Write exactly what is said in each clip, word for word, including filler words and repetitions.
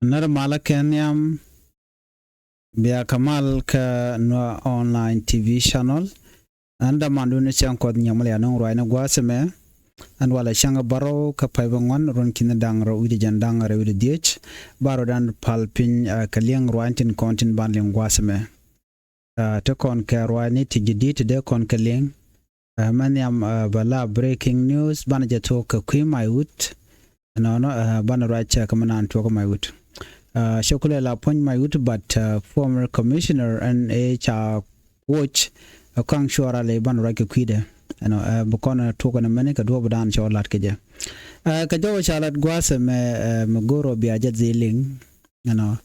Nɛr malä kɛ nhiam bia kɛ mal kä Nuer Online T V channel. Ɛn dämandu ni cäŋ Kuɔth Nyaŋ Malian nöŋ ruacni gua̱a̱th ɛmɛ. Ɛn walɛ cäŋ bärɔw kä pay bä ŋuan ruɔ̱n ki̱ni da̱ŋ rɛw wi̱cdɛ jiɛn da̱ŋ rɛw wi̱cdɛ dhiec. Bärɔw dan pal piny, ah, kɛ liŋ ruacni tin kɔn tin ban liŋ gua̱a̱th ɛmɛ. Ah, ti kɔn kɛ ruacni ti ji̱ di̱t ti dee kɔn kɛ liŋ. Ah, mɛ nhiam, ah, bɛ la breaking news banɛ jɛ tuɔk kɛ kui̱ Maiwut. Ɛnɔnɔ, ah, banɛ ruac cɛ kɛ mi naan tuɔk kɛ Maiwut. Ah, cɛ kulɛ la puɔ̱ny Maiwut, but, ah, former commissioner ɛn ëë ca woc, ah, Kuaŋ Cuɔra Lɛy banɛ ruac kɛ kui̱dɛ. Ɛnɔ, ah, bi kɔn, ah, tuɔk ɛn mɛni kɛ duɔ̱ɔ̱p dan cɛ wä lat kɛ jɛ. Ah, kɛ jɔwä ca lat gua̱a̱th ɛmɛ, ah, mi go̱o̱r ɔ bia jɛ dhil liŋ. Ɛnɔ,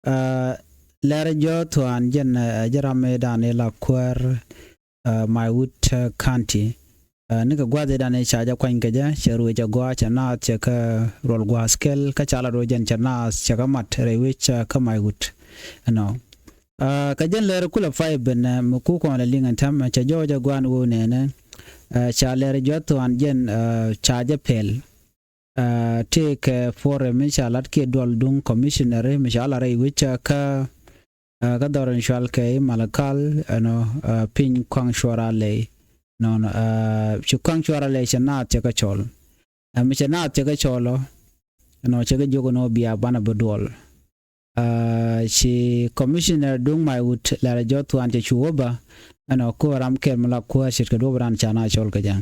ah, lɛr jɔ̱ɔ̱th thuan jɛn, ah, jɛ ram ëë dan ila kuäär, ah, Maiwut, ah, County. Ah, nikɛ gua̱a̱th ëë dan ëë ca jɛ kuany kɛ jɛ, cɛ ruëëc agɔaa, cɛ naath, cɛ kä ruɔl gua̱a̱th kɛl, kä ca lat wä jɛn cɛ naath, cɛ kä mat rɛy wec, ah, kä Maiwut. Ɛnɔ. Ah, kä jɛn lɛr kulɛ pay ben, ah, mi ku kɔn lɛ liŋ ɛn täämɛ, cɛ jɔwä jɛ gua̱a̱n wä nɛnɛ. Ah, ca lɛr jɔ̱ɔ̱th thuan jɛn, ah, ca jɛ pɛl. Ah, tëëkɛ forum mi ca lat kiɛ duɔl duŋ commissioner mi ca lat rɛy wec kä, ah, kä dhɔr in cual kɛ i̱ Malakal, ɛnɔ, ah, piny Kuaŋ Cuɔra Lɛy. Nɔnɔ, ah, ci Kuaŋ Cuɔra Lɛy cɛ naath cɛ kɛ cɔl. Ah, mi cɛ naath cɛ kɛ cɔl ɔ, ɛnɔ, cɛ kɛ jiök ɛn ɣöö bia banɛ bi duɔl. Ah, ci commissioner duŋ Maiwut lɛr jɔ̱ɔ̱th thuan cɛ cu wä bä, ɛnɔ, ko̱ ram kɛl mi la kuäär ce̱tkɛ duɔ̱ɔ̱p dan ca naath cɔl kɛ jɛ.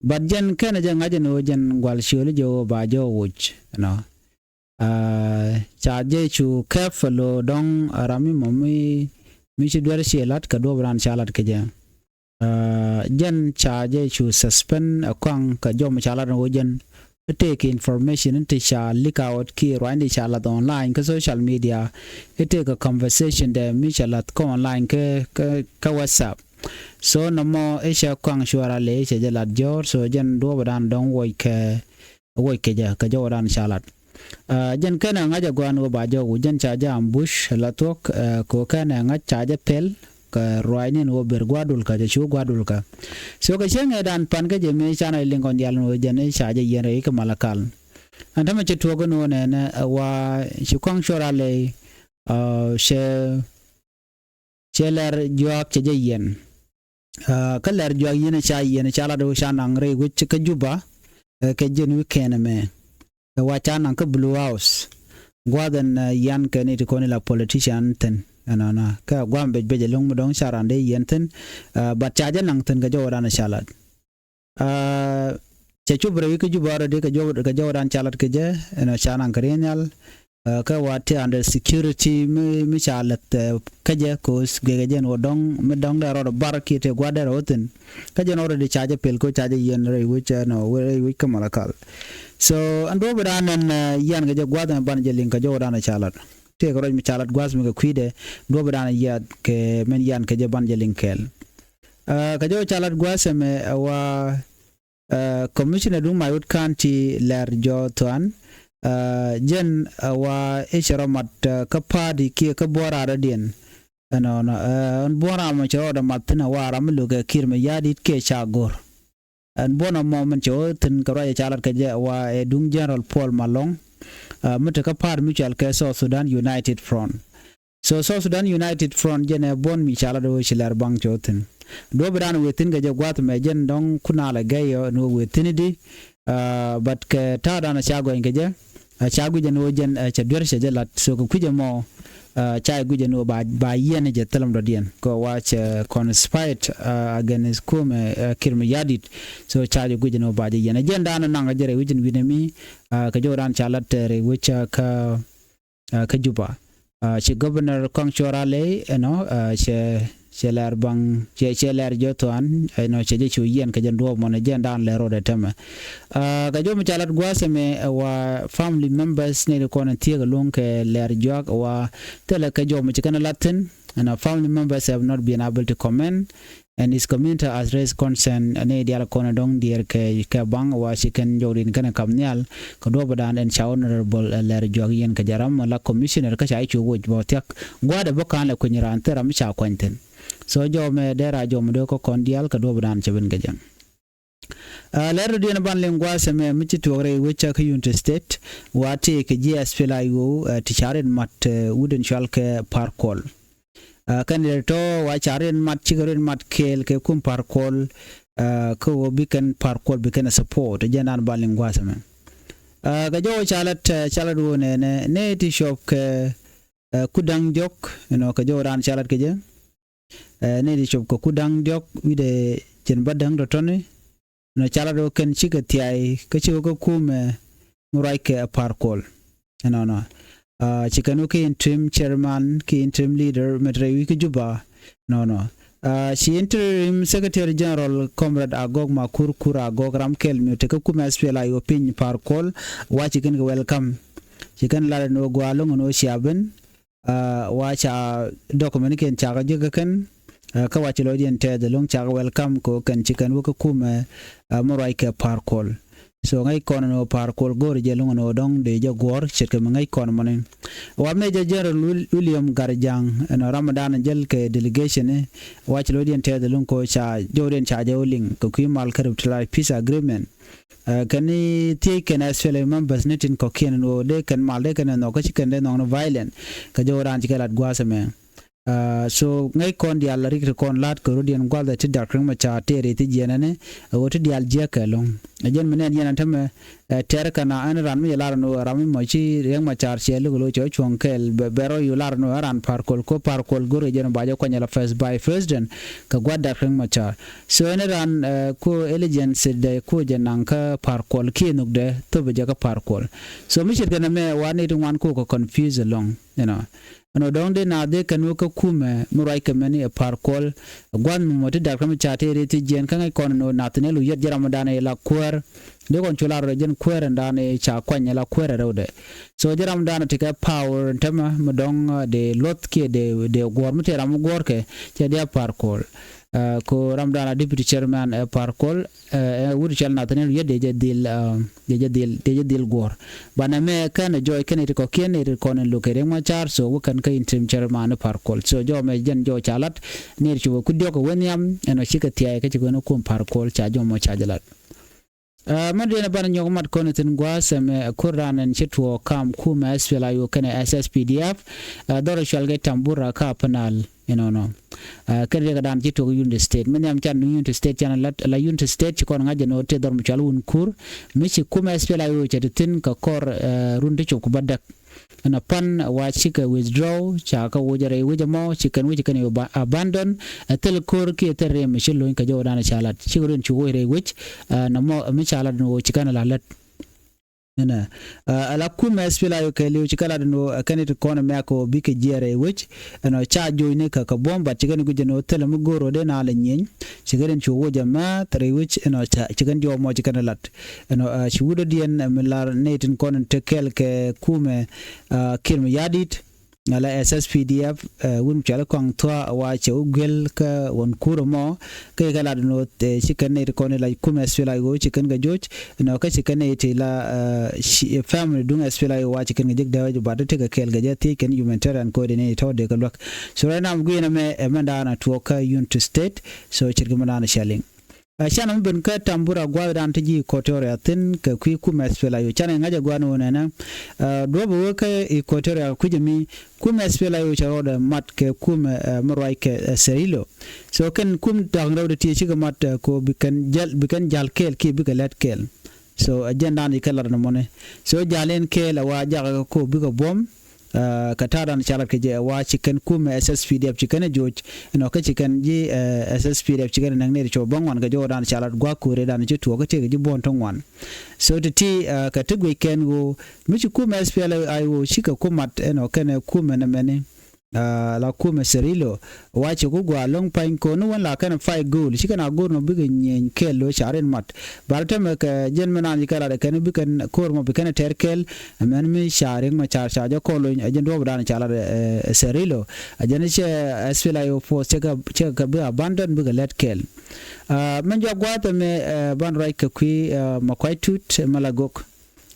But jɛn kɛnɛ jɛ ŋa̱c ɛn ɣöö jɛn gua̱l ciöli jɛ ɣöö ba jɛ woc, ɛnɔ. Ah, ca jɛ cu kɛp ɛ lo̱o̱ dɔ̱ŋ ram mi mɔ mi, mi ci duer ci lat kɛ duɔ̱ɔ̱p dan ca lat kɛ jɛ. Ah, jɛn ca jɛ cu suspend ɛ Kuaŋ kɛ jɔw mi ca lat ɛn ɣöö jɛn i̱ tëëkɛ information i̱ ti ca leak out kiɛ ruacni ca lath online kä social media, i̱ tëëkɛ conversation dɛ mi ca lath kä online kä, kä, kä WhatsApp. So nɔmɔ i̱ cɛ Kuaŋ Cuɔra Lɛy cɛ jɛ lat jɔ̱ɔ̱r, so jɛn duɔ̱ɔ̱p dan dɔ̱ŋ woc kɛ, woc kɛ jɛ kɛ jɔw dan ca lat. Ah, jɛn kɛnɛ ŋa̱c ɛ gua̱a̱n wä ba jɔw, jɛn ca jɛ ambush la thuɔ̱k, ah, kɛ ɣöö kɛnɛ ŋa̱c ca jɛ pɛl kɛ ruacni ɛn ɣöö ber gua̱a̱r dulkä, cɛ cu gua̱a̱r dulkä. So kɛ cäŋ ëë dan pan kä jɛ mi canɛ liŋ kɔn diaal ɛn ɣöö jɛn i̱ ca jɛ yiɛn rɛy kɛ Malakal. Ɛn täämɛ cɛ tuɔɔk ɛn ɣöö nɛnɛ, ah, wa ci Kuaŋ Cuɔra Lɛy, ah, cɛ, cɛ lɛr juaak cɛ jɛ yiɛn. Ah, kä lɛr juaak yiɛn ca yiɛn ca lat ɣöö ca naŋ rɛy wec kä Juba, eh, kɛ jɛn weekend ɛmɛ. Eh, wa ca naŋ kä Blue House. Gua̱a̱th ɛn, eh, yian kɛ ni ti kɔn ila politician thi̱n. Ɛnɔnɔ. Kä gua̱a̱th bec bec ɛlɔ̱ŋ mi dɔ̱ŋ ca raan dee yiɛn thi̱n. Ah, but ca jɛ naŋ thi̱n kɛ jɔw dan ca lat. Ah, cɛ cup rɛy wec kä Juba already kɛ jɔw, kɛ jɔw dan ca lat kɛ jɛ, ɛnɔ, ca naŋ kɛ riɛnyal. Ah, kä wa ti under security mi, mi ca lɛth, eh, kä jɛ, 'cause gɛgɛ jɛn wä dɔ̱ŋ, mi dɔ̱ŋ dee rɔɔd bar kiɛ tëë gua̱a̱r dee rɔɔd thi̱n. Kä jɛn already ca jɛ pɛl kɛ ɣöö ca jɛ yiɛn rɛy wec, ɛnɔ, rɛy wec kä Malakal. So ɛn duɔ̱ɔ̱p dan ɛn, eh, yian kɛ jɛ gua̱a̱th ɛn banɛ jɛ liŋ kɛ jɔw dan ca lat. Tëëkɛ ruac mi ca lat gua̱a̱th mi kɛ kui̱dɛ, duɔ̱ɔ̱p dan yiath kɛ mɛn yian kɛ jɛ banɛ jɛ liŋ kɛɛl. Ah, kɛ jɔw ca lat gua̱a̱th ɛmɛ, eh, wa, ah, commissioner duŋ Maiwut County lɛr jɔ̱ɔ̱th thuan, ah, jɛn, ah, wa i̱ cɛ rɔ mat, ah, kä party kiɛ kä buɔ̱n raar dɔ̱diɛn. Ɛnɔnɔ, ah, ɛn buɔ̱n ram cɛ rɔɔdɛ mat thi̱n, ah, wa ram mi lo̱kɛ Kiir Mayardit kiɛ ca go̱r. Ɛn buɔ̱n ɛmɔ min cɛ wä thi̱n kɛ ruac ca lat kɛ jɛ, wa ɛ duŋ General Paul Malong, ah, mi te kä party mi cɔal kɛ South Sudan United Front. So South Sudan United Front jɛn ɛ buɔ̱n mi ca lat ɣöö ci lɛr baŋ cɛ wä thi̱n. Duɔ̱ɔ̱p dan wëë thi̱n kɛ jɛ gua̱a̱th ɛmɛ jɛn dɔ̱ŋ kun a lɛ gɛy ɔ ɛn ɣöö wëë thi̱n i̱di, ah, but kɛ ta̱a̱ dan ca gɔny kɛ jɛ, ah, ca guic ɛn ɣöö jɛn, ah, cɛ duer cɛ jɛ lat. So kɛ kui̱c ɛmɔ, ah, ca jɛ guic ɛn ɣöö ba, ba yiɛn jɛ thilɛ mi dɔ̱diɛn kɛ wa cɛ conspired, ah, against kumɛ, ah, Kiir Mayardit. So ca jɛ guic ɛn ɣöö ba jɛ yiɛn. Ɛ jɛn dan naŋ kɛ jɛ rɛy wec ɛn wi̱nɛ mi, ah, kɛ jɔw dan ca lat, eh, rɛy wec, ah, kä, ah, kä Juba. Ah, ci Governor Kuaŋ Cuɔl Raley, you know, ah, cɛ, cɛ lɛr baŋ, cɛ, cɛ lɛr jɔ̱ɔ̱th thuan, you know, cɛ jɛ cu yiɛn kɛ jɛn duɔ̱ɔ̱p mɔnɛ jɛn dan lɛr rɔɔdɛ tɛmɛ. Ah, kɛ jɔw mi ca lat gua̱a̱th ɛmɛ, eh, wa family members ni di kɔn thiek ɛlɔ̱ŋ kɛ lɛr juak wa thilɛ kɛ jɔw mi ci kɛn lat thi̱n, you know, family members have not been able to comment. And his community has raised concern, ni diaal kɔn dɔ̱ŋ diɛɛr kɛ, kɛ baŋ wa ci kɛn jɔwdin kɛn kap nhial kɛ duɔ̱ɔ̱p dan ɛn ca honorable, eh, lɛr juak yiɛn kɛ jɛ ram la commissioner kä ca i̱ cu woc bä thiak gua̱a̱dɛ bä ka̱n lɛ kui̱ny raan thil ram ca kuany thi̱n. So jɔw mɛ dee ra jɔw mɛ dee kä kɔn diaal kɛ duɔ̱ɔ̱p dan cɛ ben kɛ jɛ. Ɛ, lɛr rɔ diɛn ban liŋ gua̱a̱th ɛmɛ mi ci tuɔɔk rɛy wec kä Unity State, wa tëë kɛ ji̱ S P L A I O, ɛ, ti ca rin mat, ɛ, wut in cual kɛ Par Kuol. Ɛ, kɛn rɛy tɔ wa ca rin mat, cikɛ rin mat kɛɛl kɛ kum Par Kuol, ɛ, kä ɣöö bi kɛn Par Kuol bi kɛn ɛ support, ɛ, jɛn dan ban liŋ gua̱a̱th ɛmɛ. Ɛ, kɛ jɔw ca lat, ɛ, ca lat ɣöö nɛnɛ, nɛ ti cuɔp kɛ, ɛ, Kut Da̱ŋ Diɔ̱k, you know, kɛ jɔw dan ca lat kɛ jɛ. Ɛ, nɛ ti cuɔp kɛ Kut Da̱ŋ Diɔ̱k, wi̱dɛ cɛn bä da̱ŋ tɔ̱tɔ̱ni, nɔ ca lat ɣöö kɛn cikɛ thiay, kä cikɛ kɛ kumɛ mi ruac kɛ Par Kuol. Ɛnɔnɔ. Ɛ, ci kɛn wä kɛ interim chairman, kɛ interim leader, mɛ te rɛy wi̱i̱ kä Juba. Nɔnɔ. Ɛ, ci interim secretary general, Comrade Agok Makur Kur Agok, ram kɛl mi tekɛ kumɛ S P L A I O piny Par Kuol, wa ci kɛn kɛ welcome. Ci kɛn lat ɛn ɣöö gɔaa lo̱ŋ ɛn ɣöö cia ben, ɛ, wa ca document kɛn cakɛ ji̱ kä kɛn, ɛ, kä wa ci lɔcdiɛn tɛth ɛlɔ̱ŋ cakɛ welcome kɛ ɣöö kɛn ci kɛn wä kä kumɛ, ɛ, mi ruac kɛ Par Kuol. So ŋäc kɔn ɛn ɣöö Par Kuol go̱o̱rɛ jɛ lo̱ŋ ɛn ɣöö dɔ̱ŋ dee jɛ guɔ̱ɔ̱r ce̱tkɛ mi ŋäc kɔn ɛmɔni. Wa Major General Wil-, William Garjaŋ, ɛn ɣöö ram dan jɛl kɛ delegation, ɛ, wa ci lɔcdiɛn tɛth ɛlɔ̱ŋ kɛ ɣöö ca jɔwdiɛn ca jɛ wä liŋ kɛ kui̱ mal kä revitalized peace agreement. Ɛ, kɛn ni thiec kɛn S P L A members ni tin kɔ̱kiɛn ɛn ɣöö dee kɛn mal dee kɛn ɛ nhɔk kä ci kɛn dee nhɔk ni violent. Kɛ jɔwdan ci kɛ lat gua̱a̱th ɛmɛ. Ɛ, so ŋäc kɔn diaal rik ti kɔn la̱t kɛ rɔ̱diɛn gua̱th ɛ ti Dak Riek Machar tëë rɛy thiec jiɛn ɛnɛ, ɛ ɣöö ti diaal jiäk kɛ lo̱ŋ. Ɛ jɛn mi nɛn yɛn ɛn tämɛ, ɛ, tɛr kɛn a ɛn ran mi jɛ lar ɛn ɣöö ram mi mɔ ci Riek Machar ciɛ luk lo̱c cɛ cuɔ̱ŋ kɛɛl bɛ, bɛ rɔ yu lar ɛn ɣöö ɛn ran Par Kuol, ko Par Kuol go̱r kɛ jɛn ba jɛ kuany ala first vice president kɛ gua̱th Dak Riek Machar. So ɛn ran, ɛ, ko allegiance dɛ ko jɛ naŋ kä Par Kuol kiɛ nhök dɛ thop jɛ kä Par Kuol. So mi ce̱t kɛn ɛmɛ wa ni ti ŋuan ko kɛ confuse ɛlɔ̱ŋ, you know. Ɛn ɣöö dɔ̱ŋ dee naath dee kɛn wä kä kumɛ mi ruac kɛ mɛni ɛ Par Kuol. Gua̱th mi mɔ ti Dak Riek Machar tëë rɛy thiec jiɛn kä ŋäc kɔn ɛn ɣöö nath ni lu yɛt jɛ ram dan ila kuäär. Dee kɔn cu lar rɔ jɛn kuäär ɛn dan ca kuany ila kuäär ɛ rɛwdɛ. So jɛ ram dan ti kɛ power ɛn tämɛ mi dɔ̱ŋ, ɛ, dee luɔth kiɛ dee, dee guɔ̱ɔ̱r mi tëë ram mi guɔ̱ɔ̱r kɛ cɛ dee a Par Kuol. Ɛ, ko ram dan a deputy chairman ɛ Par Kuol, ɛ, ɛ, wut cɔal Nathaniel Oyet dee jɛ dhil, ɛ, dee jɛ dhil, dee jɛ dhil guɔ̱ɔ̱r. Banɛ mɛ kɛn ɛ jɔɔc kɛn ɛ ti kɔ̱kiɛn ɛ ti kɔn in lo̱k kɛ Riek Machar, so wä kɛn kä interim chairman ni Par Kuol. So jɔɔc mɛ jɛn jɔɔc ca lat ni ri ci wä ku diɔk kɛ wä nhiam ɛn ɔ cikɛ thia̱a̱c kä ci kɛn kum Par Kuol ca jɔɔc mɔ ca jɛ lat. Ɛ, mɛn diɛn ɛ banɛ nyɔk mat kɔn ithin gua̱a̱th ɛmɛ, ɛ, kur ran ɛn ci tuɔɔk kam kumɛ S P L A I O kɛnɛ S S P D F, ɛ, dhɔr ɛ cual kɛ Tambura ka Upper Nile. Inɔnɔ. Ɛ, kɛn riɛk dan ci tuɔɔk Unity State. Mɛn nhiam can Unity State can la, la Unity State ci kɔn ŋa̱c jɛ nɔ tëë dhɔr mi cual wun kur. Mi ci kumɛ S P L A I O cɛ ti thin kɛ kɔr, ɛ, run ti cop ku bädäk. Ɛn a pan wa cikɛ withdraw, ca kɛ woc rɛy wec ɛmɔ, ci kɛn wec kɛn yɛ ba-, abandon, ɛ thil ko̱r kiɛ thil rɛy mi ci lo̱ny kɛ jɔwdan ca lat. Cikɛ run ci woc rɛy wec, ɛ, nɔmɔ mi ca lat ni woc ci kɛn la lät. Ɛnɛ, ɛ, ala kumɛ S P L A I O kɛ liw ci kɛ lat ni woc, ɛ, kɛn it kɔn mɛ kɛ woc bikɛ jiɛ rɛy wec, ɛnɔ ca joc ni kɛ kɛ buɔ̱m, but ci kɛn guic ni woc thil mi go̱o̱r woc dee na lɛ nyieny, ci kɛn cu woc ɛmɛ, thil rɛy wec, ɛnɔ ca, ci kɛn jɔw mɔ ci kɛn lat. Ɛnɔ, ɛ, ci wut dɔ̱diɛn, ɛ, mi lar nɛy tin kɔn in te kɛɛl kɛ kumɛ, ɛ, Kiir Mayardit, ala S S P D F, ɛ, wun cɔal Kɔaŋ Thua̱a̱ wa cɛ wä guel kä ɣɔn kur mɔ, kä kɛ lat ni ɣöö, ɛ, ci kɛn nɛy ti kɔn in la kumɛ S P L A I O ci kɛn kɛ joc, ɛnɔ kä ci kɛn nɛy ti la, ɛ, ci, ɛ, family duŋ S P L A I O wa ci kɛn kɛ jek dee wä ji̱ bat tekɛ kɛɛl kɛ jɛ thiec kɛn humanitarian ko dee nɛy tɔ̱ dee kɛ luäk. So right now gui̱n ɛmɛ, ɛ, mɛn daanɔ tuɔɔk kä Unity State, so ce̱tkɛ mɛn daanɔ cɛ liŋ. Ɛ, canɛ mi ben kä Tambura gua̱a̱thdan ti ji̱ Equatoria thi̱n kɛ kui̱ kumɛ S P L A I O. Canɛ ŋa̱c ɛ gua̱a̱n wä nɛnɛ. Ɛ, duɔ̱p ɛ wee kä Equatoria kui̱c ɛmi kumɛ S P L A I O cɛ rɔɔdɛ mat kɛ kumɛ, ɛ, mi ruac kɛ, ɛ, Serilo. So kɛn kum da̱ŋ rɛwdɛ ti cikɛ mat, ɛ, ko bi kɛn jäl, bi kɛn ja̱l kɛɛl kiɛ bikɛ lɛt kɛɛl. So ɛ jɛn dan ikɛ lat nɔmɔni. So ja̱l in kɛɛl ɛ wa jakä kɛ ko bikɛ buɔ̱m. Ɛ, kɛ ta̱a̱ dan ca lat kɛ jɛ ɛ wa ci kɛn kumɛ S S P D F ci kɛn ɛ joc, ɛnɔ kä ci kɛn ji̱, ɛ, S S P D F ci kɛn ɛ näk nɛy ti cop bä ŋuan kɛ jɔwdan ca lat gua̱a̱k ko̱ri dan ci tuɔɔk kä tëëkɛ ji̱ buɔ̱n ti ŋuan. So ti ti, ɛ, kɛ ti guic kɛn ɣöö mi ci kumɛ S P L A I O cikɛ ku mat ɛnɔ kɛnɛ kumɛ nɛmɛni, ɛ, la kumɛ Serilo, wa ci ku gɔaa lo̱ŋ pa̱ny ko̱n ni wän la kɛnɛ fight go̱o̱l ci kɛn a go̱o̱r nɔ bikɛ nyieny kɛɛl lo̱ ca rin mat. Bal tɛmɛ kɛ jɛn mi naan ci kɛ lat ɛ kɛn bi kɛn ko̱r mɔ bi kɛn ɛ tɛr kɛɛl. Ɛ mɛn mi ca Riek Machar ca jɛ kɔl lony ɛ jɛn duɔ̱ɔ̱p dan ca lat, ɛ, ɛ, Serilo. Ɛ jɛn cɛ S P L A I O force cɛ kɛ, cɛ kɛ bi abandon bikɛ lɛt kɛɛl. Ɛ, mɛn jɔak gua̱a̱th ɛmɛ, ɛ, ban ruac kɛ kui̱, ɛ, Makuac Tut Malagok.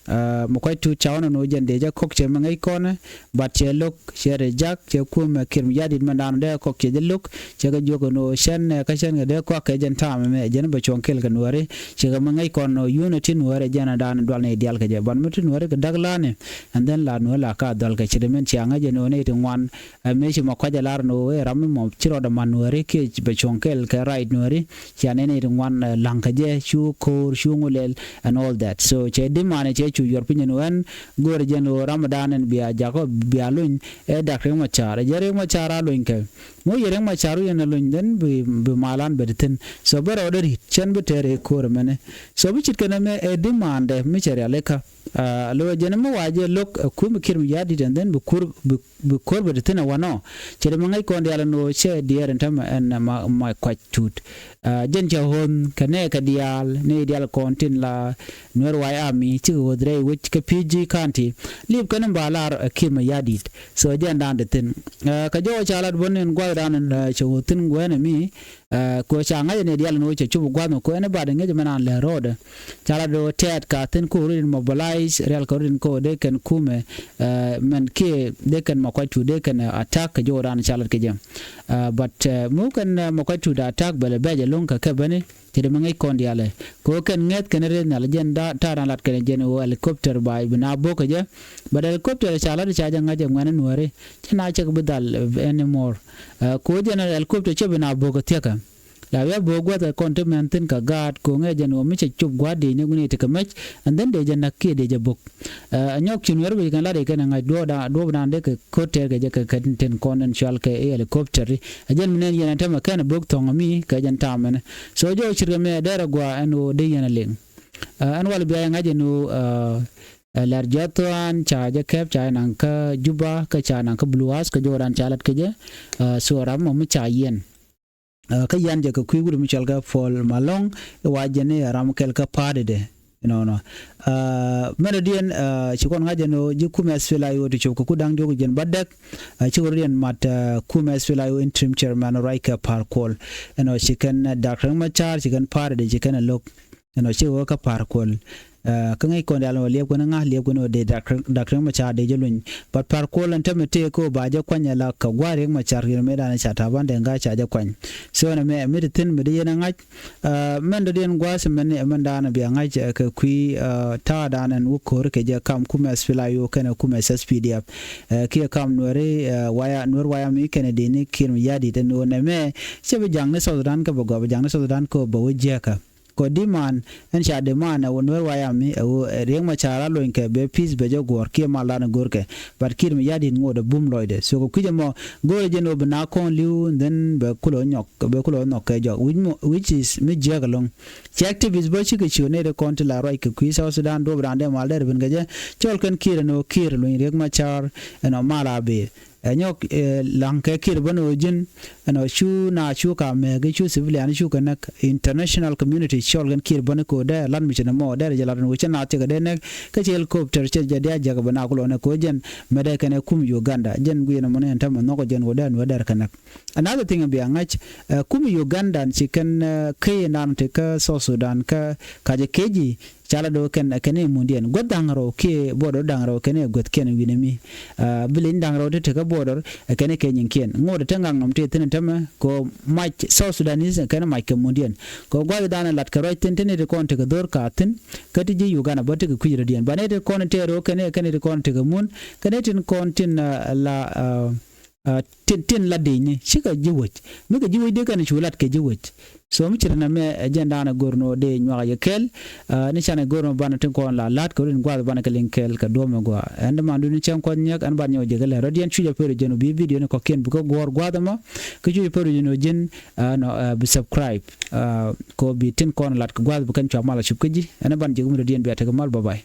Mɛ kuac tuut ca ɣɔn ɛn ɣöö jɛn dee jɛ kɔk cɛ mɛ ŋäc kɔn ɛ, but cɛ lo̱k cɛ reject, cɛ kumɛ Kiir Mayardit mɛn da̱a̱n dee kɔk cɛ jɛ lo̱k. Cɛ kɛ jiök ɛn ɣöö cɛn ɛ kä cɛn kɛ dee kuak kɛ jɛn ta̱a̱m ɛmɛ, jɛn bɛ cuɔ̱ŋ kɛɛl kɛ Nuääri. Cɛ kɛ mɛ ŋäc kɔn ɣöö unity Nuääri jɛn ɛ da̱a̱n dual ni diaal kɛ jɛ, but mi ti Nuääri kɛ däk la̱a̱ni, and then la Nuääri la ka dhual kɛ ci dee mɛn cia ŋäc ɛn ɣöö nɛy ti ŋuan. Ɛ mëë ci mɛ kuac ɛ lar ɛn ɣöö ɛ ram mi mɔ ci rɔɔdɛ man Nuääri kiɛ bɛ cuɔ̱ŋ kɛɛl kɛ right Nuääri. Cia nɛy nɛy ti ŋuan, ɛ, la̱ŋ kɛ jɛ, cu ko̱o̱r, cu ŋu lɛl, and all that. So cɛ demand cɛ cu yuɔr piny ɛn ɣöö ɛn go̱o̱rɛ jɛn ɣöö ram ɛ da̱a̱n ɛn bia jakä bia luny ɛ dak Riek Machar. Ɛ jɛ Riek Machar a luny kɛ. Mɔ yɛ Riek Machar wi̱i̱ ɛn a luny, then bi, bi malan bɛ ti thi̱n. So bä rɔɔdɛ ri̱t, cɛn bi tɛɛr ɛ ko̱o̱r ɛmɛnɛ. So bi cit kɛn ɛmɛ ɛ demand ɛ mi cɛ rialikä. Ɛ, lo̱ ɛ jɛn ɛmɛ wa jɛ lo̱k ɛ kumɛ Kiir Mayardit, and then bi kur, bi, bi ko̱o̱r bɛ ti thi̱n ɛ wanɔ. Cɛ dee mɛ ŋäc kɔn diaal ɛn ɣöö cɛ diɛɛr ɛn tämɛ ɛn ma, ma kuac tuut. Ɛ, jɛn cɛ ɣöön kɛ nɛɛkɛ diaal, nɛy diaal kɔn tin la Nuer White Army cikɛ ɣöth rɛy wec kä P G County. Lip kɛn ba lar ɛ Kiir Mayardit. So jɛn da̱a̱n ti thi̱n. Ɛ, kɛ jɔwä ca lat bä ni ɛn gua̱thdan ɛn, ɛ, cɛ ɣöth thi̱n guɛɛnɛ mi, ɛ, kɛ ɣöö ca ŋa̱c ɛn ɛ diaal ɛn ɣöö cɛ cop gua̱th mɛ kɛ ɣöö ɛn ɛ ba dee ŋäc mɛn an lɛ ro̱o̱dɛ. Ca lat ɣöö tɛɛt ka thi̱n kɛ ɣöö rin mobilize rial kɛ ɣöö rin kɛ ɣöö dee kɛn kumɛ, ɛ, mɛn kiɛ dee kɛn ma kuac tuut dee kɛn, ɛ, attack kɛ jɔwä da̱a̱n ca lat kɛ jɛ. Ɛ, but, ɛ, mi wä kɛn, ɛ, ma kuac tuut attack bɛ lɛ bɛc ɛlɔ̱ŋ kɛ kɛ bäni. Cɛ dee mɛ ŋäc kɔn diaal ɛ. Kɛ ɣöö kɛn ŋäth kɛn rɛy nhial jɛn da̱a̱ ta̱a̱ da̱a̱n lat kɛn jɛn ɣöö helicopter ba bi na bo̱k kɛ jɛ. But helicopter ca lat ca jɛ ŋa̱c ɛ ŋuɛ̈ni Nuääri. Cɛ na cɛ kɛ bi dhal, ɛ, anymore. Ɛ, kɛ ɣöö jɛn helicopter cɛ bi na bo̱k kɛ thiäkä. La wi̱i̱ a bo̱o̱k gua̱th ɛ kɔn ti mɛn thi̱n kɛ gaat ko̱ŋɛ jɛn ɣöö mi cɛ cop gua̱a̱r dee ni guini ti kɛ mɛc, and then dee jɛ näk kiɛ dee jɛ bo̱k. Ɛ, ɛ nyɔk ci Nuɛr bi kɛn lat i̱ kɛn ɛ ŋa̱c duɔ̱ɔ̱pdan, duɔ̱ɔ̱pdan dee kɛ ko̱t tɛɛr kɛ jɛ kɛ, kɛ tin kɔn ɛn cual kɛ i̱ helicopter i̱. Ɛ jɛn mi nɛn yɛn ɛ tämɛ kɛn ɛ bo̱k thɔ̱ŋ ɛ mi kɛ jɛn ta̱a̱m ɛnɛ. So jɔw cirkɛ mɛ ɛ dɛr ɛ gua̱a̱ ɛn ɣöö dee yɛn ɛ liŋ. Ɛ, ɛn wal bia yɛ ŋa̱c ɛn ɣöö, ɛ, ɛ, Lɛr Jiɔth Thuan ca jɛ kɛp ca jɛ naŋ kä Juba kä ca naŋ kä Blue House kä jɔwdan ca lat kɛ jɛ. Ɛ, so ram mɔ mi ca yɛn. Ɛ, kä yan jɛ kɛ kui̱ wut mi cɔl kɛ Paul Malong, i̱ wa jɛn i̱ ram kɛl kä pa̱a̱tidɛ. Inɔnɔ. Ɛ, mɛn rɔ diɛn, ɛ, ci kɔn ŋa̱c jɛn ɣöö ji̱ kumɛ SPLA-IO ti cop kɛ ku da̱ŋ diɔ̱k jiɛn bädäk. Ɛ, ci kɔn rɔ diɛn mat, ɛ, kumɛ SPLA-IO interim chairman ruac kɛ Pa̱a̱r Kuɔl. Ɛnɔ ci kɛn, ɛ, Dak Riek Machar ci kɛn pa̱a̱tidɛ ci kɛn ɛ lo̱k. Ɛnɔ ci wä kä Pa̱a̱r Kuɔl. Ɛ, kä ŋäc kɔn diaal mɛ liɛp kɛn ŋa̱ liɛp kɛn wä dee Dak, Dak Riek Machar dee jɛ luny. But Pa̱a̱r Kuɔl ɛn tämɛ tëë kä wä ba jɛ kuany ɛ la kɛ gua̱a̱r Riek Machar kɛn mëë dan ca Taban Deng Gai ca jɛ kuany. So ɛn ɛmɛ mi ti thi̱n mi dee yɛn ɛ ŋa̱c. Ɛ, mɛn dɔ̱diɛn gua̱a̱th mɛn ni ɛmɛn dan bia ŋa̱c, ɛ, kɛ kui̱, ɛ, ta̱a̱ dan ɛn wä ko̱r kɛ jɛ kam kumɛ SPLA-IO kɛnɛ kumɛ SSPDF. Ɛ, kiɛ kam Nuɛri, ɛ, waya, Nuɛr waya mi kɛnɛ dee ni Kiir Mayardit ɛn wä nɛmɛ. Cɛ bi ja̱ŋ ni South Sudan kä bɛ gɔaa, bi ja̱ŋ ni South Sudan kä bɛ wä jiäkä. Kɔ diman ɛn ca diman ɛ wä Nuɛr wayam mi ɛ wä, ɛ, Riek Machar a lony kɛ bɛ peace bɛ jɛ guɔ̱ɔ̱r kiɛ mal dan ɛ go̱o̱r kɛ. But Kiir Mayardit ŋot ɛ bum lɔcdɛ. So kɛ kui̱c ɛmɔ go̱o̱rɛ jɛn ɣöö bi na kɔn li̱w, then bɛ kulɛ nhɔk, bɛ kulɛ nhɔk kɛ jɔk. Which mo, which is mi jiäk ɛlɔ̱ŋ. Ci activist bä cikɛ ciö nɛy ti kɔn ti la ruac kɛ kui̱ South Sudan duɔ̱p dan dee mal dɛr ben kɛ jɛ. Cɔl kɛn Kiir ɛn ɣöö Kiir luny Riek Machar ɛn ɔ mal a bëë. Ɛ nyɔk, ɛ, la̱ŋ kɛ Kiir bäni ɣöö ji̱n ɛn ɔ cu na cu ka mɛɛk i̱ cu civilian i̱ cu kɛ näk, international community cɔl kɛn Kiir bäni kɛ ɣöö dee lat mi ci nɛmɔ dee rɛ jɛ lat ɛn ɣöö cä naath cɛ kɛ dee näk. Kä ci helicopter cɛ jɛ dee a jiäk bɛ na kulɔnɛ kɛ ɣöö jɛn mɛ dee kɛn ɛ kum Uganda jɛn gui̱n ɛmɔ ni ɛn tämɛ nhɔk ɛ jɛn ɣöö dee nuɛ dɛr kɛ näk. Another thing bia ŋa̱c, ɛ, kum Uganda ci kɛn, ɛ, kä yɛn dan ti kä South Sudan kä ka jɛ keci. Ca la do̱ kɛn, kɛn i̱ mundiɛn guäth da̱ŋ rɛw kiɛ border da̱ŋ rɛw kɛn i̱ guäth kiɛn wi̱nɛ mi. Ɛ, bi leny da̱ŋ rɛw ti tekä border, ɛ, kɛn i̱ kɛ nyiŋkiɛn. Ŋot ɛ te ŋaknɔm ti thi̱n ɛ tämɛ kɛ mac South Sudanese kɛn mac kɛ mundiɛn. Kɛ gua̱th dan ɛ lat kɛ ruac thi̱n ti ni ti kɔn tekɛ dho̱r ka thi̱n. Kä ti ji̱ Uganda bä tekɛ kui̱c rɔ̱diɛn. Ba ni ti kɔn tɛɛr ɣöö kɛn i̱, kɛn i̱ ti kɔn tekɛ mun. Kɛn i̱ tin kɔn tin, ɛ, la, ɛ, Ɛ, tin, tin la di̱cni cikɛ ji̱ wec. Mi kɛ ji̱ wec dee kɛn cu lat kɛ ji̱ wec. So mi ci rin ɛmɛ ɛ jɛn da̱a̱n ɛ go̱r ni ɣöö dee nyuak yɛ kɛl. Ɛ, ni can ɛ go̱r ni ɣöö banɛ tin kɔn la la̱t kɛ rin gua̱a̱th banɛ kɛ liŋ kɛl kɛ duɔ̱ɔ̱p mi gɔaa. Ɛn däman duni cäŋ kuɔth nyɛk ɛn ban nyɔk jɛ kɛ lɛ rɔ̱diɛn cuc ɛ pär jɛn ɣöö bi video ni kɔ̱kiɛn bi kä guɔ̱ɔ̱r gua̱a̱th ɛmɔ. Kä cuc ɛ pär jɛn ɣöö ji̱n, ɛ, nɔ, ɛ, bi subscribe. Ɛ, kɛ ɣöö bi tin kɔn lat kɛ gua̱a̱th bi kɛn cua mal a cup kä ji̱. Ɛn ɛ ban jɛ kä mi rɔ̱diɛn bia tekɛ mal, bye bye.